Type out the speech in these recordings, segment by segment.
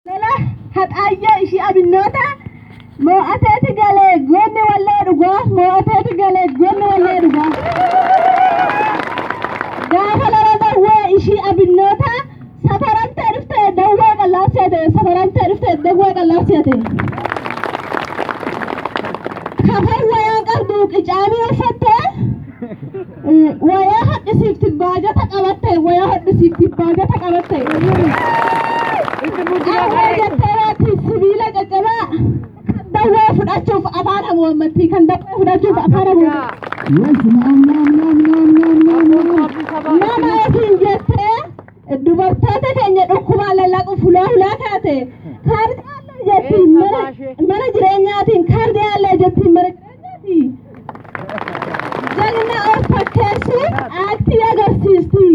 Lola haxaayyee ishii abinnoota moo'ateeti galee goonni wallee dhugaa, moo'ateeti galee goonni wallee dhugaa. Gaafa lola dawwee ishii abinnoota safaramtee dhuftee dawwee qallaabseete, safaramtee dhuftee dawwee qallaabseete. Kafan wayaan qabdu qicaamii uffattee, wayaa hodhisiifti baajata qabatte, wayaa hodhisiifti baajata qabatte. Qawwee jettee baatti sibiila caccabaa, kan dawwee fudhachuuf afaan hamuummatti, kan dawwee fudhachuuf afaan hamuummatti. Yes, naam, naam, naam, naam, naam, naam, naam. Nama ofiin jettee dubartoota keenya dhukkubaan lallaqu fulaa hulaa kaate. Kaardii jettiin mana jireenyaatiin, kaardii allee jettiin mana jireenyaatiin. Jagna of fakkeessuuf aaktii agarsiisti.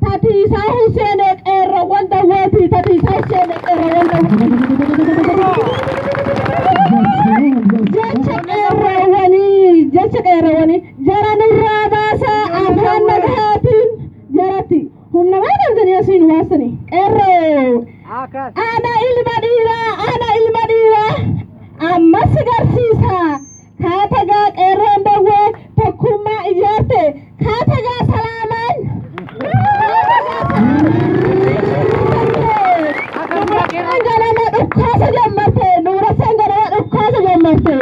Tatiisaa Huseenee qeerroowwan dawweeti. Tatiisaa Huseenee qeerroowwan dawweeti. Jecha qeerroowwanii, jecha qeerroowwanii, jara nurraa baasaa afaan nagahaatiin, jaratti humna waan qabdanii asiin waasanii qeerroo. Ana ilma dhiiraa, ana ilma dhiiraa ammas garsiisa. Kaatagaa qeerroon dawwee tokkummaa ijaarte, kaatagaa salaamaan. Kaatagaa salaamaan. Ganama dhukkaasa jammarte, nuurasseen ganama dhukkaasa jammarte.